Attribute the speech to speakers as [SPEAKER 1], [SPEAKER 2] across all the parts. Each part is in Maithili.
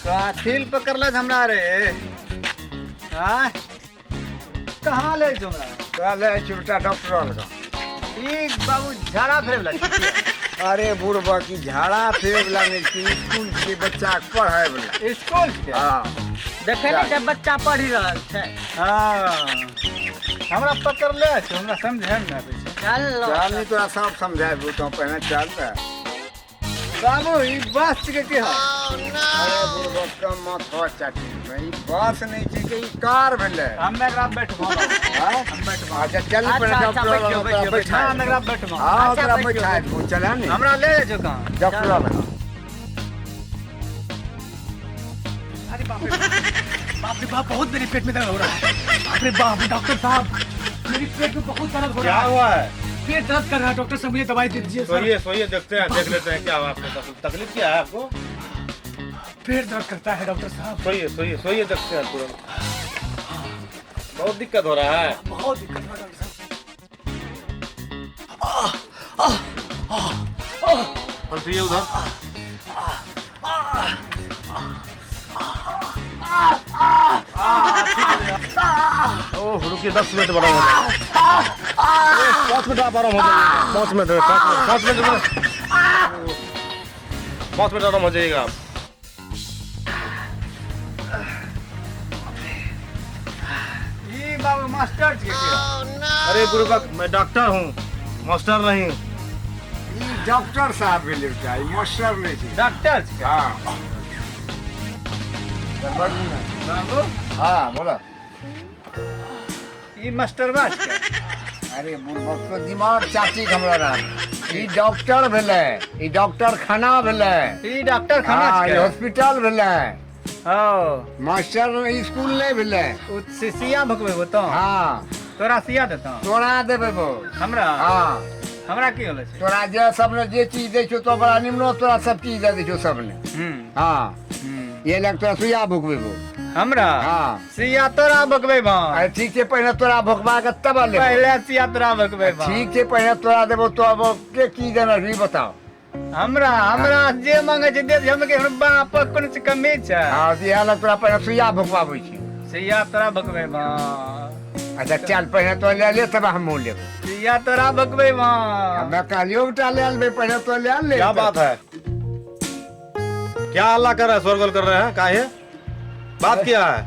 [SPEAKER 1] काथिल पकड़ल हमरा रे। हाँ, कहाँ ले छौ हमरा?
[SPEAKER 2] तोरा ले जाइ छी बेटा डॉक्टर लग।
[SPEAKER 1] ई बाबू झाड़ा फेरे वाला छी।
[SPEAKER 2] अरे बुढ़बा की झाड़ा फेरे वाला नहि छी, स्कूल के बच्चा के पढ़ाय वाला।
[SPEAKER 1] स्कूल के?
[SPEAKER 2] हाँ।
[SPEAKER 3] देखै नहि छै बच्चा पढ़ि रहल छै।
[SPEAKER 1] हाँ, हमरा पकड़ले छै, हमरा समझे मे नहि आबै छै।
[SPEAKER 3] चल
[SPEAKER 2] चल नहीं तोरा सब समझाबू, तो पहिने चल ने।
[SPEAKER 1] बाबू ई बस के की है?
[SPEAKER 2] अरे बुढ़बा कम माथा चाटी में, ई बस नहीं छै के ई कार भेलै।
[SPEAKER 1] हम एकरा बैठबो।
[SPEAKER 2] हाँ?
[SPEAKER 1] हम बैठबो।
[SPEAKER 2] अच्छा चल
[SPEAKER 3] अच्छा,
[SPEAKER 2] पहिले
[SPEAKER 3] अच्छा,
[SPEAKER 2] डॉक्टर
[SPEAKER 3] बैठियो,
[SPEAKER 2] लग तोरा
[SPEAKER 3] बैठियो,
[SPEAKER 2] बैठा
[SPEAKER 1] हम एकरा बैठबो।
[SPEAKER 2] हाँ,
[SPEAKER 3] अच्छा,
[SPEAKER 2] तोरा
[SPEAKER 3] बैठियो,
[SPEAKER 2] बैठा देबो, चला ने।
[SPEAKER 1] हमरा ले जाइ छौ कहाँ?
[SPEAKER 2] डॉक्टर लग।
[SPEAKER 4] अरे बाप रे बाप रे बाप, बहुत मेरे पेट में दर्द हो रहा है। बाप रे बाप, डॉक्टर साहब मेरी पेट में बहुत दर्द हो
[SPEAKER 5] क्या
[SPEAKER 4] रहा है।
[SPEAKER 5] हुआ है?
[SPEAKER 4] पेट दर्द कर रहा है डॉक्टर साहब, मुझे दवाई दे दीजिए सर।
[SPEAKER 5] सोइए सोइए, देखते हैं, देख लेते हैं क्या हुआ आपको। तकलीफ क्या है आपको?
[SPEAKER 4] पेट दर्द करता है डॉक्टर साहब।
[SPEAKER 5] सोइए सोइए सोइए, देखते हैं तुरंत। बहुत दिक्कत हो रहा है?
[SPEAKER 4] बहुत दिक्कत हो रहा है डॉक्टर साहब।
[SPEAKER 5] पलटिए उधर। ओह रुकिए, 10 मिनट बड़ा हो जाएगा। 5 मिनट आप आराम हो जाइएगा। 5 मिनट, 5 मिनट, 5 मिनट, 5 मिनट आराम हो जाइएगा आप।
[SPEAKER 1] ई बाबू मास्टर जी के?
[SPEAKER 5] अरे गुरुबक, मैं डॉक्टर हूँ, मास्टर नहीं।
[SPEAKER 2] ई डॉक्टर साहब भेलै बेटा, ई मास्टर नहि छै।
[SPEAKER 1] डॉक्टर जी के?
[SPEAKER 2] हाँ।
[SPEAKER 1] बाबू।
[SPEAKER 2] हाँ बोला।
[SPEAKER 1] ई मास्टरवा के?
[SPEAKER 2] अरे बुढ़बक तो दिमाग चाची के हमरा रहा। ई डॉक्टर भेलै, ई डॉक्टर खाना भेलै।
[SPEAKER 1] ई डॉक्टर खाना?
[SPEAKER 2] हाँ, ई
[SPEAKER 1] के
[SPEAKER 2] हॉस्पिटल भेलै।
[SPEAKER 1] हाँ।
[SPEAKER 2] मास्टर स्कूल नहीं भेलै।
[SPEAKER 1] उ सिया भकबेबो तो?
[SPEAKER 2] हाँ।
[SPEAKER 1] तोरा सिया देतौ?
[SPEAKER 2] तोरा देबै बो।
[SPEAKER 1] हमरा?
[SPEAKER 2] हाँ।
[SPEAKER 1] हमरा की होलै छै?
[SPEAKER 2] तोरा जे सब ने जे चीज दै छौ तो बड़ा निमनो तोरा सब चीज दे दै छौ सब ने। हाँ। ये लग तोरा सुइया भुकबेबो।
[SPEAKER 1] हमरा?
[SPEAKER 2] हाँ।
[SPEAKER 1] सिया तोरा भकबेबो।
[SPEAKER 2] अरे ठीक छै, पहिने तोरा भुकबा के तब लेबो।
[SPEAKER 1] पहिले सिया तोरा भकबेबो।
[SPEAKER 2] ठीक छै, पहिने तोरा देबो तो अब के की देना ई बताओ।
[SPEAKER 1] हमरा? हमरा जे मांगे छै दे दे, हम के हमर बाप कोनो चीज कमी छै?
[SPEAKER 2] हाँ, तो इएह लग तोरा पहिने सुइया भुकबाबै छी।
[SPEAKER 1] सिया तोरा भकबेबो।
[SPEAKER 2] अच्छा चल, पहिने तो ले ले तब हमहूँ लेबै।
[SPEAKER 1] सिया तोरा भकबेबो।
[SPEAKER 2] हमे कहलियौ बेटा ले लेबै, पहिने तो ले ले।
[SPEAKER 5] क्या बात है, क्या हल्ला कर रहा है, शोरगुल कर रहे हैं, काहे? बात क्या है?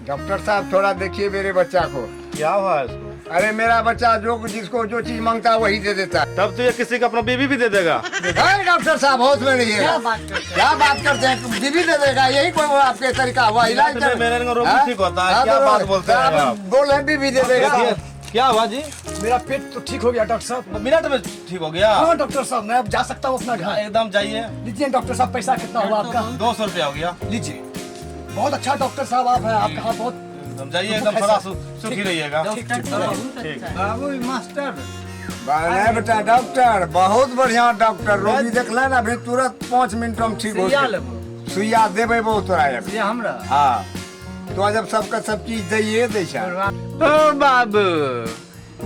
[SPEAKER 2] डॉक्टर साहब थोड़ा देखिए मेरे बच्चा को।
[SPEAKER 5] क्या हुआ है इसको?
[SPEAKER 2] अरे मेरा बच्चा जो जिसको जो चीज मांगता है वही दे देता है।
[SPEAKER 5] तब तो ये किसी का अपना बीवी भी दे देगा।
[SPEAKER 2] अरे डॉक्टर साहब होश में नहीं है।
[SPEAKER 3] क्या बात करते हैं?
[SPEAKER 2] क्या बात करते हैं, बीवी दे देगा, यही कोई वो आपके तरीका हुआ इलाज
[SPEAKER 5] में मेरे रोगी
[SPEAKER 2] हाँ?
[SPEAKER 5] ठीक होता है,
[SPEAKER 2] हाँ,
[SPEAKER 5] क्या
[SPEAKER 2] तो
[SPEAKER 5] बात बोलते हैं
[SPEAKER 2] आप
[SPEAKER 5] आप?
[SPEAKER 2] बोल रहे हैं बीवी दे देगा।
[SPEAKER 5] देखिए, क्या हुआ जी?
[SPEAKER 4] मेरा पेट तो ठीक हो गया डॉक्टर साहब।
[SPEAKER 5] मिनट में ठीक हो गया?
[SPEAKER 4] हाँ डॉक्टर साहब, मैं अब जा सकता हूँ अपना घर?
[SPEAKER 5] एकदम जाइए।
[SPEAKER 4] लीजिए डॉक्टर साहब, पैसा कितना हुआ आपका?
[SPEAKER 5] 200 रुपया हो गया।
[SPEAKER 4] लीजिए। बहुत अच्छा डॉक्टर साहब आप हैं, आपका हाँ बहुत
[SPEAKER 5] एकदम जाइए, एकदम सदा सुखी रहिएगा।
[SPEAKER 3] डॉक्टर तो बहुत अच्छा है।
[SPEAKER 1] बाबू ई मास्टर।
[SPEAKER 2] नहीं बेटा, डॉक्टर बहुत बढ़िया डॉक्टर, रोगी देखला ना अभी तुरंत 5 मिनट में ठीक हो
[SPEAKER 1] सिया
[SPEAKER 2] गेल।
[SPEAKER 1] लेबो?
[SPEAKER 2] सुइया देबै बहुत तोरा अभी।
[SPEAKER 1] सिया हमरा?
[SPEAKER 2] हाँ, तो जब सबके सब चीज दैये दै छै।
[SPEAKER 1] ओ बाबू,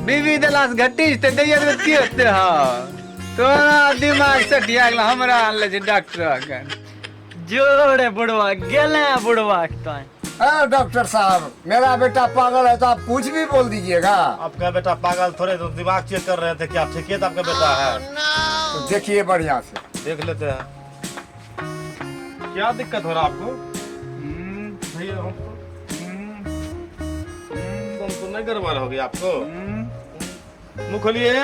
[SPEAKER 1] बीबी देला से घटी ते दैया देबै की होते? हाँ, तोरा दिमाग से ढिया गेल, हमरा आनले छै डॉक्टर के।
[SPEAKER 3] जोड़े बुढ़वा गेले बुढ़वा के तो।
[SPEAKER 2] अरे डॉक्टर साहब मेरा बेटा पागल है तो आप कुछ भी बोल दीजिएगा।
[SPEAKER 5] आपका बेटा पागल थोड़े, तो दिमाग चेक कर रहे थे क्या ठीक है तो आपका बेटा है।
[SPEAKER 2] तो देखिए बढ़िया से।
[SPEAKER 5] देख लेते हैं क्या दिक्कत हो रहा है आपको। भैया हमको तुम तो नहीं गड़बड़ हो गया आपको? मुँह खोलिए, जी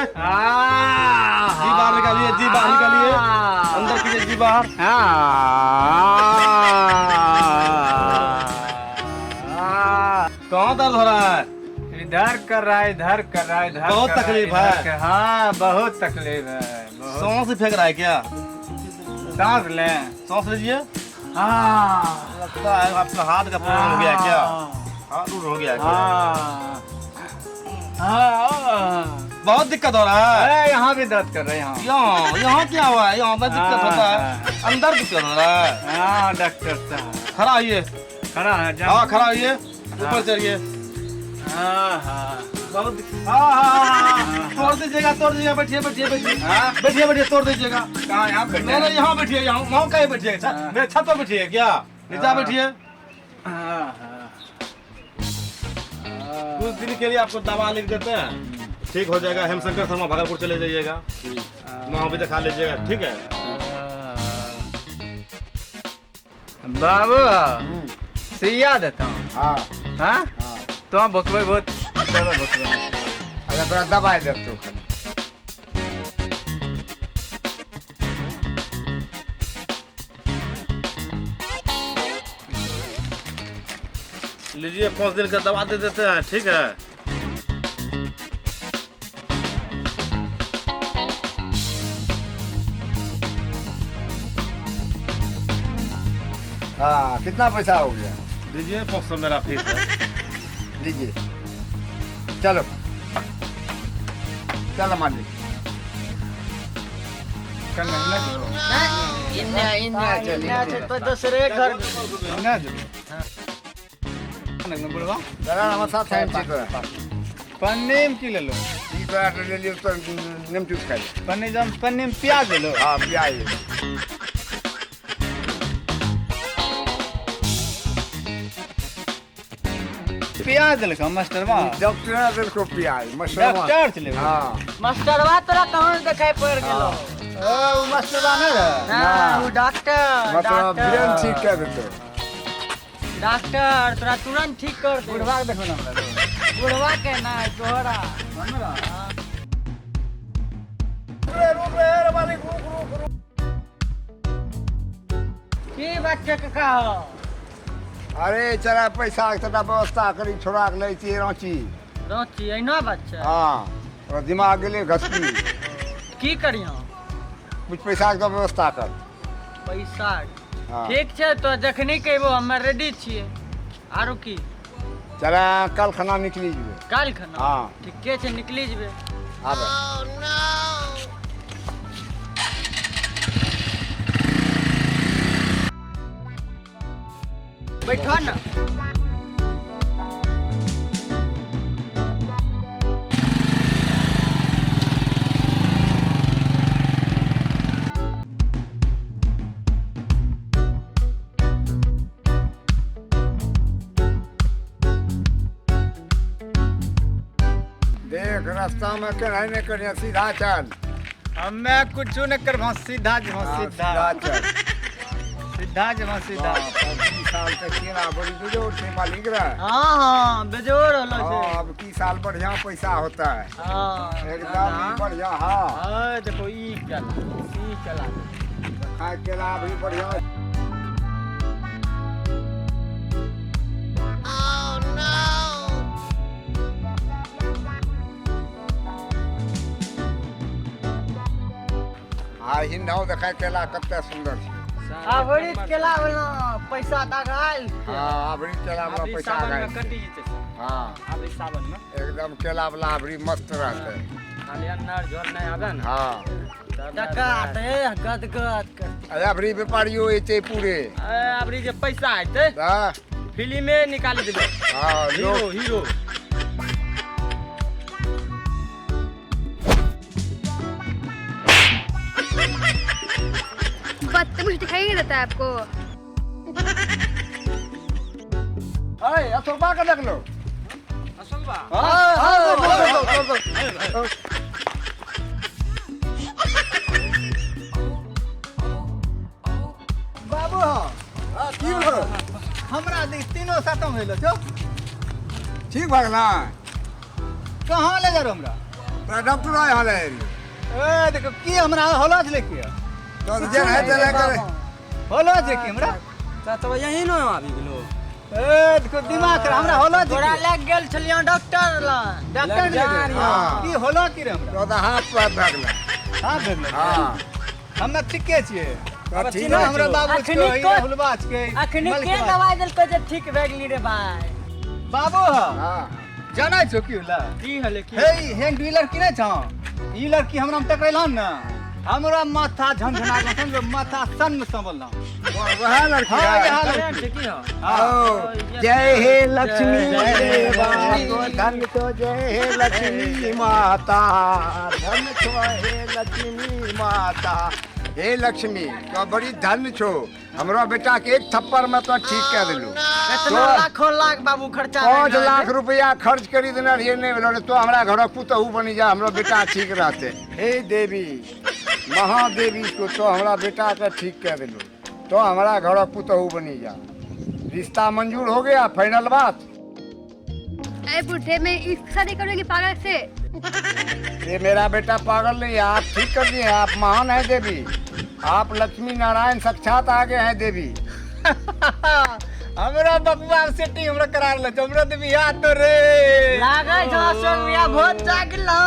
[SPEAKER 5] बाहर निकालिए, जी बाहर निकालिए, अंदर कीजिए जी बाहर। कहाँ दर्द हो रहा है?
[SPEAKER 1] इधर कर रहा है, इधर कर रहा है, इधर
[SPEAKER 5] बहुत
[SPEAKER 1] कर रहा है,
[SPEAKER 5] तकलीफ
[SPEAKER 1] इधर
[SPEAKER 5] है।
[SPEAKER 1] हाँ बहुत तकलीफ है, बहुत।
[SPEAKER 5] सांस फेंक रहा है क्या?
[SPEAKER 1] सांस ले।
[SPEAKER 5] सांस लीजिए।
[SPEAKER 1] हाँ।
[SPEAKER 5] लगता है आपका हाथ का प्रॉब्लम हो गया है क्या? हाथ उड़ हो गया है क्या?
[SPEAKER 1] हाँ हाँ।
[SPEAKER 5] बहुत दिक्कत हो रहा है।
[SPEAKER 1] अरे यहाँ भी दर्द कर रहा है, यहाँ।
[SPEAKER 5] यहाँ यहाँ क्या हुआ है? यहाँ पे दिक्कत होता है, अंदर दिक्कत हो रहा है।
[SPEAKER 1] हाँ डॉक्टर साहब।
[SPEAKER 5] खड़ा होइए।
[SPEAKER 1] खड़ा है।
[SPEAKER 5] हाँ खड़ा होइए, ऊपर चढ़िए।
[SPEAKER 1] हाँ हाँ।
[SPEAKER 5] बहुत हाँ, तोड़ दीजिएगा, तोड़ दीजिएगा। बैठिए बैठिए बैठिए, बैठिए बैठिए, तोड़ दीजिएगा।
[SPEAKER 1] कहाँ यहाँ बैठे?
[SPEAKER 5] नहीं नहीं, यहाँ बैठिए, यहाँ वहाँ कहीं बैठिए। मेरे छत पर बैठिए क्या? नीचा बैठिए। कुछ दिन के लिए आपको दवा लिख देते हैं, ठीक हो जाएगा। हेमशंकर शर्मा भागलपुर चले जाइएगा, वहाँ भी दिखा लीजिएगा, ठीक है?
[SPEAKER 1] बाबू सुइया देता हूँ।
[SPEAKER 2] हाँ
[SPEAKER 1] हाँ तो हम भुकबे बहुत, चलो भुकबे।
[SPEAKER 2] अच्छा तोरा दवाई देतो।
[SPEAKER 5] लीजिए 5 दिन का दवा दे देते हैं, ठीक है?
[SPEAKER 2] हाँ कितना पैसा हो गया?
[SPEAKER 5] दीजिए 500 मेरा फीस है।
[SPEAKER 2] लीजिए, चलो चलो मालिक।
[SPEAKER 3] तो दूसरे घर
[SPEAKER 1] ना जो बुढ़वा
[SPEAKER 2] साथ है।
[SPEAKER 1] पन्नी में की ले लो?
[SPEAKER 2] ई तोरा ले लियो तो नमचूस खाइ।
[SPEAKER 1] पन्नी जम पन्नी में प्याज ले लो।
[SPEAKER 2] हाँ प्याज।
[SPEAKER 1] प्याज देलको मास्टरवा?
[SPEAKER 2] डॉक्टर देलको प्याज, मास्टरवा।
[SPEAKER 1] डॉक्टर चले।
[SPEAKER 2] हाँ
[SPEAKER 3] मास्टरवा तोरा कहाँ देखाई पड़ गेलो?
[SPEAKER 1] ओ मास्टरवा नहीं रहे।
[SPEAKER 3] हाँ, उ डॉक्टर।
[SPEAKER 2] मतलब ब्रेन ठीक कर देतो।
[SPEAKER 3] डॉक्टर तोरा तुरंत ठीक कर दे।
[SPEAKER 1] बुढ़वा के देखो ना हमरा।
[SPEAKER 3] बुढ़वा के ना तोहरा।
[SPEAKER 1] हमरा
[SPEAKER 2] रुक रे मालिक, रुक रुक रुक।
[SPEAKER 3] की बात छै काका हो?
[SPEAKER 2] अरे चला पैसा के तोरा व्यवस्था करी, छोड़ा के लै छियै रांची।
[SPEAKER 3] रांची एना बात छै?
[SPEAKER 2] हाँ तोरा दिमाग गेलै घसकी।
[SPEAKER 3] की करियौ?
[SPEAKER 2] कुछ पैसा के व्यवस्था कर।
[SPEAKER 3] पैसा?
[SPEAKER 2] हाँ।
[SPEAKER 3] ठीक छै, तो जखनी कहबो हम रेडी छियै। आरो की?
[SPEAKER 2] चला कल खाना निकली जेबै।
[SPEAKER 3] काल्हि खाना?
[SPEAKER 2] हाँ
[SPEAKER 3] ठीके छै, निकली जेबै।
[SPEAKER 2] आबे।
[SPEAKER 3] बैठो ना।
[SPEAKER 2] देख रास्ता में केनाही नहीं करिया, सीधा चल।
[SPEAKER 1] हम्मे कुछ नहीं करबो, सीधा जमा सीधा
[SPEAKER 2] चल,
[SPEAKER 1] सीधा जमा सीधा।
[SPEAKER 2] साल तक केना बड़ी बेजोड़ छै मालिक रे।
[SPEAKER 3] हाँ हाँ बेजोड़ होलो छै।
[SPEAKER 2] हाँ अब की साल बढ़िया पैसा होता है।
[SPEAKER 3] हाँ
[SPEAKER 2] एकदम बढ़िया। हाँ
[SPEAKER 3] हाँ देखो ई केला, ई केला
[SPEAKER 2] खाए केला भी बढ़िया। आ हिन्नाओ देखा केला कते सुंदर छै।
[SPEAKER 3] आबरी केला वाला पैसा दागाल।
[SPEAKER 2] हाँ आबरी केला वाला पैसा
[SPEAKER 3] सावन में कटी जेतै।
[SPEAKER 2] हाँ
[SPEAKER 3] आबरी सावन में
[SPEAKER 2] एकदम केला वाला आबरी मस्त रहतै।
[SPEAKER 3] खाली अन्नार झोल नहीं आबे ना।
[SPEAKER 2] हाँ
[SPEAKER 3] टका आते गद गद कर।
[SPEAKER 2] आबरी व्यापारियो एते पूरे।
[SPEAKER 3] आबरी जे पैसा आते
[SPEAKER 2] हां
[SPEAKER 3] फिल्म में निकाल देबै।
[SPEAKER 2] हां
[SPEAKER 5] हीरो हीरो।
[SPEAKER 6] बदतमीज दिखाई नहीं देता है आपको?
[SPEAKER 2] अरे अशोकबा के देख लो।
[SPEAKER 3] अशोकबा?
[SPEAKER 2] हां हां।
[SPEAKER 1] बाबू
[SPEAKER 2] हां की भेलो?
[SPEAKER 1] हमरा देख तीनों सातम होइलो छौ।
[SPEAKER 2] ठीक भऽ गेलै?
[SPEAKER 1] कहाँ ले जा हमरा?
[SPEAKER 2] तोरा डॉक्टर आय हाले।
[SPEAKER 1] ए देखो की हमरा होला छलै की?
[SPEAKER 2] तो जे है चले करे
[SPEAKER 1] होला जे की हमरा?
[SPEAKER 3] तो यही न आबि गेलो।
[SPEAKER 1] ए देखो दिमाग हमरा होला जे
[SPEAKER 3] तोरा लग गेल छलियो डॉक्टर लग।
[SPEAKER 1] डॉक्टर लग की होला की रे हमरा?
[SPEAKER 2] तो हाथ पर भऽ गेलै।
[SPEAKER 1] हाथ भऽ गेलै?
[SPEAKER 2] हां
[SPEAKER 1] हम ठीके छियै।
[SPEAKER 2] ठीक
[SPEAKER 1] हमरा बाबू के हुलबा के
[SPEAKER 3] अखनी के दवाई देलको जे ठीक भऽ गेली रे भाई।
[SPEAKER 1] बाबू
[SPEAKER 2] हां
[SPEAKER 1] जानै छौ की होला?
[SPEAKER 3] की होले? की
[SPEAKER 1] हे हैंड व्हीलर किनै छौ? ई लड़की हमरा में टकरेलहन ना, हमरा माथा झंझना गेल, समझो माथा सन्न संभल।
[SPEAKER 2] वह लड़की
[SPEAKER 1] हाँ,
[SPEAKER 2] है।
[SPEAKER 1] यहाँ लड़की।
[SPEAKER 2] ओ, जय हे लक्ष्मी देवा धन तो जय हे लक्ष्मी माता, धन तो हे लक्ष्मी माता। हे लक्ष्मी तो बड़ी धन छो, हमरा बेटा के एक थप्पड़ में तो ठीक कर दिलू।
[SPEAKER 3] इतना लाखों लाख बाबू खर्चा
[SPEAKER 2] 5 लाख रुपया खर्च करी देना रहिए, नहीं भेलो तो हमरा घर पुतहु बनी जा, हमरा बेटा ठीक रहते। हे देवी महादेवी को तो हमरा बेटा के ठीक कर दिलू, तो हमारा घर पुतहु बनी जा। रिश्ता मंजूर हो गया, फाइनल बात।
[SPEAKER 6] अरे बुढ़े में इसका शादी करोगी पागल से?
[SPEAKER 2] ये मेरा बेटा पागल नहीं है, आप ठीक कर दिए, आप महान हैं देवी, आप लक्ष्मी नारायण साक्षात आ गए हैं देवी।
[SPEAKER 1] हमरा बबुआ सेटिंग हमरा करा ले, हमरा तो बियाह तो रे
[SPEAKER 3] लागै छौ सोनिया बहुत जागलो।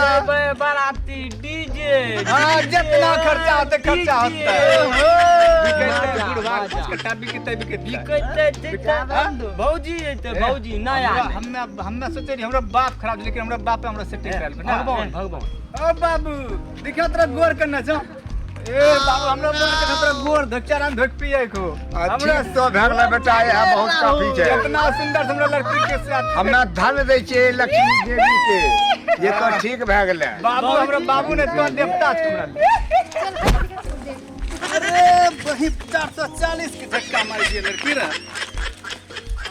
[SPEAKER 3] जेबै बाराती डीजे।
[SPEAKER 1] हां जितना खर्चा होते खर्चा होता है। बुढ़वा कट्टा बिकते बिकते
[SPEAKER 3] बिकते भौजी एते भौजी नया।
[SPEAKER 1] हम्मे सोचे रही हमरा बाप खराब, लेकिन हमरा बाप हमरा सेटिंग करा ले।
[SPEAKER 3] भगवान भगवान।
[SPEAKER 1] ओ बाबू देखियो तोरा गोर करना छौ। ए बाबू हमरा बोल के तोरा गोर धोचाराम धोक पिए को।
[SPEAKER 2] हमरा तो भगला बेटा यह बहुत काफी है।
[SPEAKER 1] इतना सुंदर हमरा लड़की के साथ
[SPEAKER 2] हमरा धन दै छै लक्ष्मी देवी के, ये तो ठीक भए गेलै।
[SPEAKER 1] बाबू हमरा बाबू ने तो देवता छै हमरा। अरे वही 440 के धक्का मार दिए लड़की रे।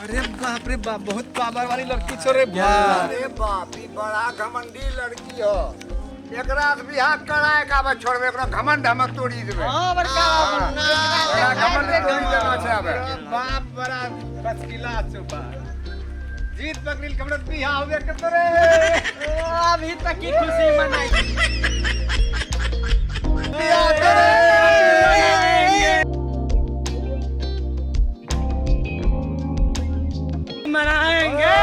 [SPEAKER 1] अरे बाप रे बाप, बहुत पावर वाली लड़की छो रे भाई।
[SPEAKER 2] अरे बाप, ई बड़ा घमंडी लड़की हो, एकरा से बियाह कराए का बा छोड़बे, एकरा घमंड हम तोड़ी देबे।
[SPEAKER 3] हां बड़का
[SPEAKER 2] बड़ा घमंड तोड़ी देबो छै आबे।
[SPEAKER 1] बाप बड़ा बसकिला छो बा, जीत पकड़िल हमरा बियाह होबे के तोरे।
[SPEAKER 3] अभी तक की खुशी मनाई
[SPEAKER 1] बियाह तोरे।
[SPEAKER 3] मनाएंगे।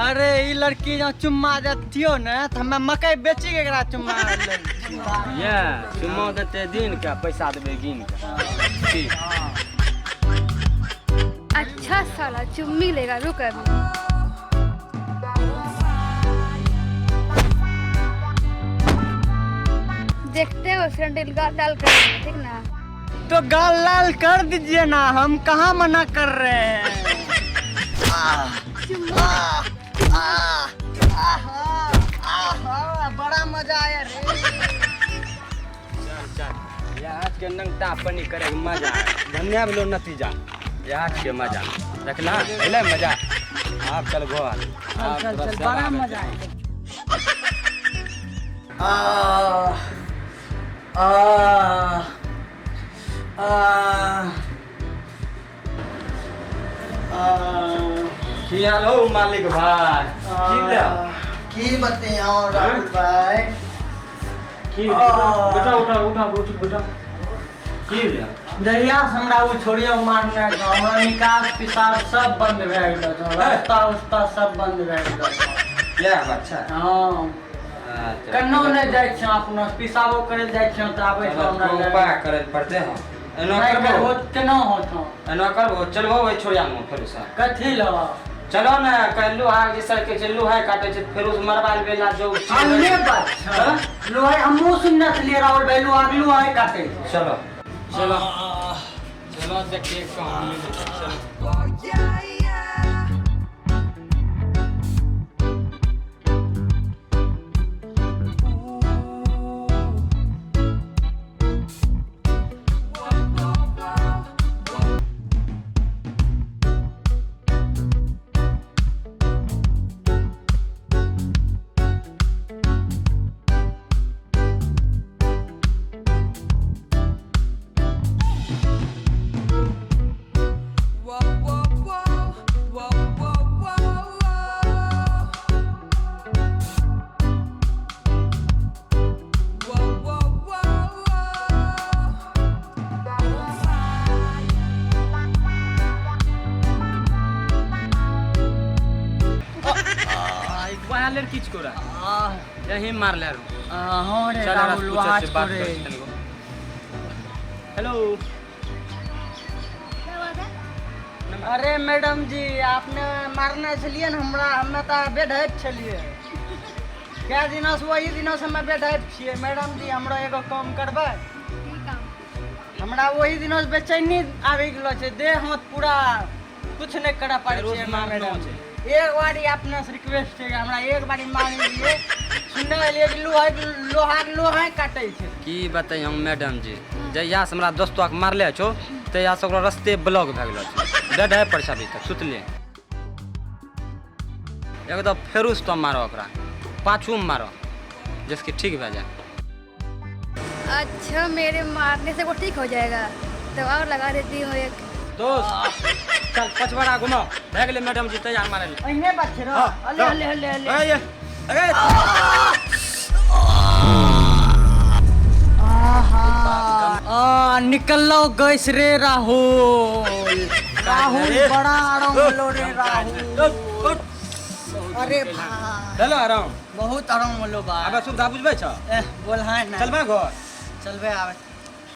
[SPEAKER 3] अरे ई लड़की जब चुम्मा देतियो ने तो हमें मकई बेची के एकरा चुम्मा
[SPEAKER 7] ये चुम्मा देते दिन का पैसा देबे गिन के।
[SPEAKER 6] अच्छा साला चुम्मी लेगा, रुक अभी। देखते हो सैंडल गाल लाल कर, ठीक ना?
[SPEAKER 3] तो गाल लाल कर दीजिए ना, हम कहाँ मना कर रहे हैं। बड़ा मजा आया रे।
[SPEAKER 7] चल चल यहाँ के नंगटा पनी करे मजा, धन्य भेलो नतीजा यहाँ के मजा देखना एले मजा। आप चल गोवा,
[SPEAKER 3] चल चल बड़ा मजा आया। आ आ आ आ
[SPEAKER 7] की हाल हो मालिक भाई? की ले
[SPEAKER 3] की बतियाओ राहुल भाई?
[SPEAKER 7] की बेटा उठा उठा उठ बेटा, की ले
[SPEAKER 3] जहिया से हमरा ओ छोड़ियो मारने के, हमरा निकास पिसाब सब बंद भए गेल, रास्ता उस्ता सब बंद भए गेल।
[SPEAKER 7] ले बच्चा।
[SPEAKER 3] हां कन्नो नहि जाइ छी अपना, पिसाबो करे जाइ छी तऽ आबै छै हमरा
[SPEAKER 7] उपाय करे पड़ते। हम एना करबो
[SPEAKER 3] केना होतो,
[SPEAKER 7] एना करबो चलबो ओइ छोड़िया में फेर से
[SPEAKER 3] कथी ल
[SPEAKER 7] चलो ना कहलू हा जे सर के चलू है काटे छै फेर उस मरवा बेला जो
[SPEAKER 3] अन्य बात छै लोहा हमहू सुनने छलियै राहुल भाई लोहा लोहा काटे।
[SPEAKER 7] चलो चलो चलो देखिए कहानी। चलो लड़की छोरा यही मार ले।
[SPEAKER 3] हाँ रे
[SPEAKER 7] चल हमरा
[SPEAKER 3] राहुल
[SPEAKER 7] से पूछै
[SPEAKER 3] वहाँ
[SPEAKER 7] छियै, बात
[SPEAKER 3] छोड़े।
[SPEAKER 7] करै छियै तनिको। हेलो।
[SPEAKER 6] क्या बात है?
[SPEAKER 3] अरे मैडम जी, आपने मारने छलियै ने हमरा, हमे तऽ बेढैत छलियै कए दिनसँ, वही दिनसँ हमे बेढैत छियै। मैडम जी, हमरो एगो काम करबै?
[SPEAKER 6] की काम?
[SPEAKER 3] हमरा वही दिनसँ बेचैनी आबि गेलो छै, देह हाथ पूरा कुछ नहि करऽ पारै
[SPEAKER 7] रोज
[SPEAKER 3] छियै।
[SPEAKER 7] मारनो
[SPEAKER 3] मैडम
[SPEAKER 7] छै।
[SPEAKER 3] जी, एक बारी अपने से रिक्वेस्ट छै कि हमरा एक बारी मारि लियै। सुनने एलियै कि लोहा लोहा लोहा काटै छै।
[SPEAKER 7] की बतैयौ मैडम जी, जहिया से हमरा दोस्तवा के मारले छौ तहिया से ओकरा रस्ते ब्लॉक भए गेलो छै, बेड है पर छै अभी तक सुतले। एकदम फेरू से तो मारो ओकरा, पाछू में मारो जिसकी ठीक भए जाए।
[SPEAKER 6] अच्छा, मेरे मारने से वो ठीक हो जाएगा तो और लगा देती हूँ एक।
[SPEAKER 7] दोस्त, चल पछवाड़ा घुमाओ, भए गेलै मैडम जी तैयार मारै लए।
[SPEAKER 3] अहिने बात छै रे। अले अले अले अले।
[SPEAKER 7] ए, ए,
[SPEAKER 3] आ निकललो गैस रे राहुल, राहुल बड़ा आराम होलो रे राहुल। अरे भाई,
[SPEAKER 7] चलो आराम।
[SPEAKER 3] बहुत आराम होलो बा।
[SPEAKER 7] आबे सुविधा बुझबै छ?
[SPEAKER 3] एह, बोल है ना।
[SPEAKER 7] चलबै घर?
[SPEAKER 3] चलबे आवे।